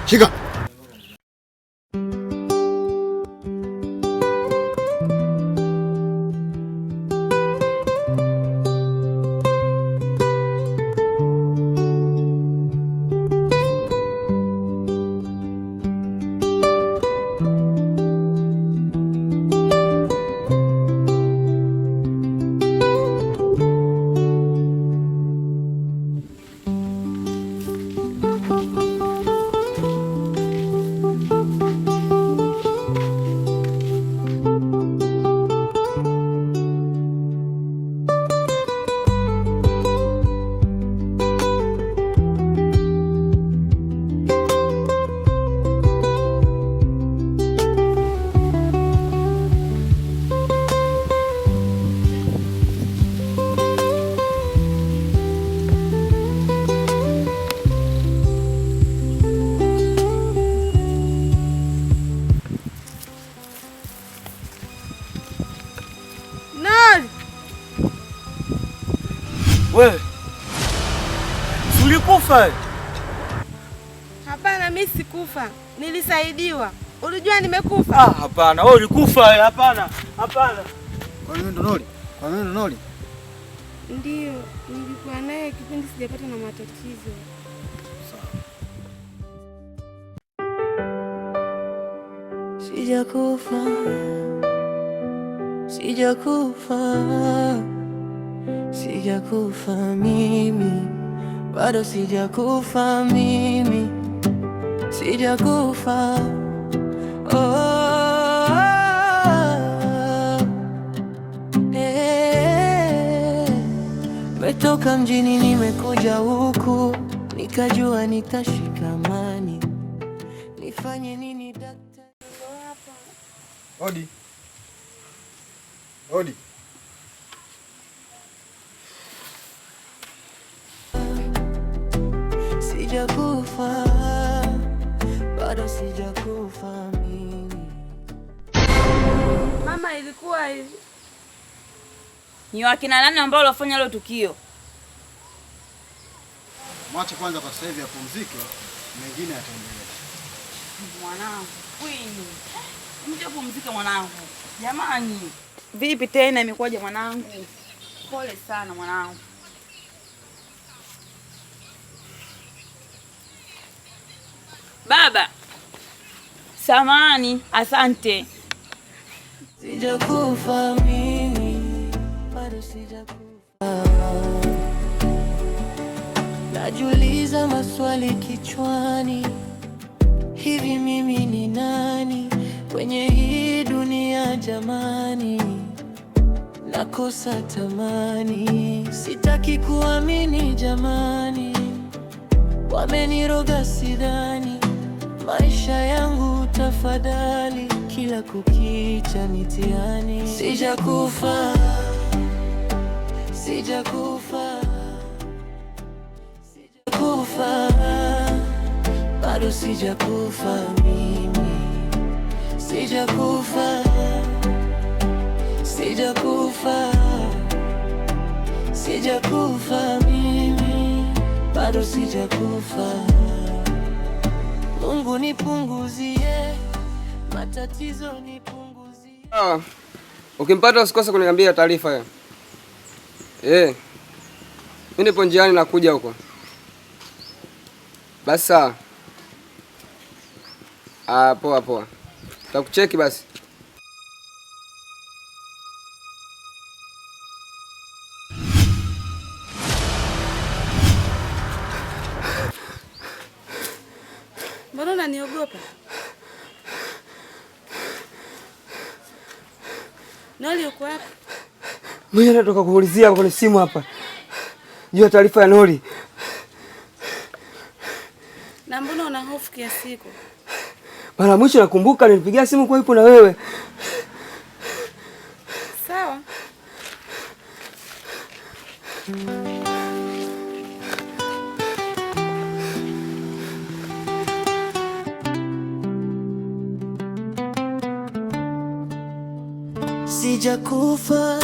Shika. Wewe ulikufa? Hapana, mimi sikufa, nilisaidiwa. Ulijua nimekufa? Ah, hapana, wewe ulikufa. Hapana, hapana. Kwa nini ndo Noli? Kwa nini ndo Noli? Ndio, nilikuwa naye kipindi sijapata na matatizo. Sawa. Sijakufa, sijakufa, sijakufa mimi, bado sijakufa mimi, sijakufa. Oh, eh, metoka mjini nimekuja huku, nikajua nitashikamani, nifanye nini daktari? Odi. Odi. Sijakufa, bado sijakufa mimi. Mama, ilikuwa hivi. Ni wakina nani ambao waliofanya hilo tukio? Mwache kwanza kwa sasa hivi apumzike, mengine ataendelea. Mwanangu, Queen. Mje pumzike mwanangu. Jamani. Vipi tena imekuwaje mwanangu? Pole sana mwanangu. Baba. Samani, asante. Sijakufa mimi, bado sijakufa. Najiuliza maswali kichwani, hivi mimi ni nani kwenye hii dunia jamani? Nakosa tamani, sitaki kuamini jamani, wameniroga sidhani maisha yangu tafadhali, kila kukicha mitihani. Sijakufa, sijakufa, sijakufa, bado sijakufa mimi, sijakufa, sijakufa, sijakufa mimi, bado sijakufa. Mungu nipunguzie matatizo, nipunguzie. Ah, ukimpata usikose kuniambia taarifa hiyo. Mimi nipo njiani nakuja huko. Basi sawa. Ah, poa poa. Takucheki basi. Mbona unaniogopa? Noli uko wapi? Mimi natoka kuulizia kwenye simu hapa juu ya taarifa ya Noli. Na mbona una hofu kiasi hiko? Mara mwisho nakumbuka nilipigia simu kwa ipo na wewe. Sawa. Sijakufa,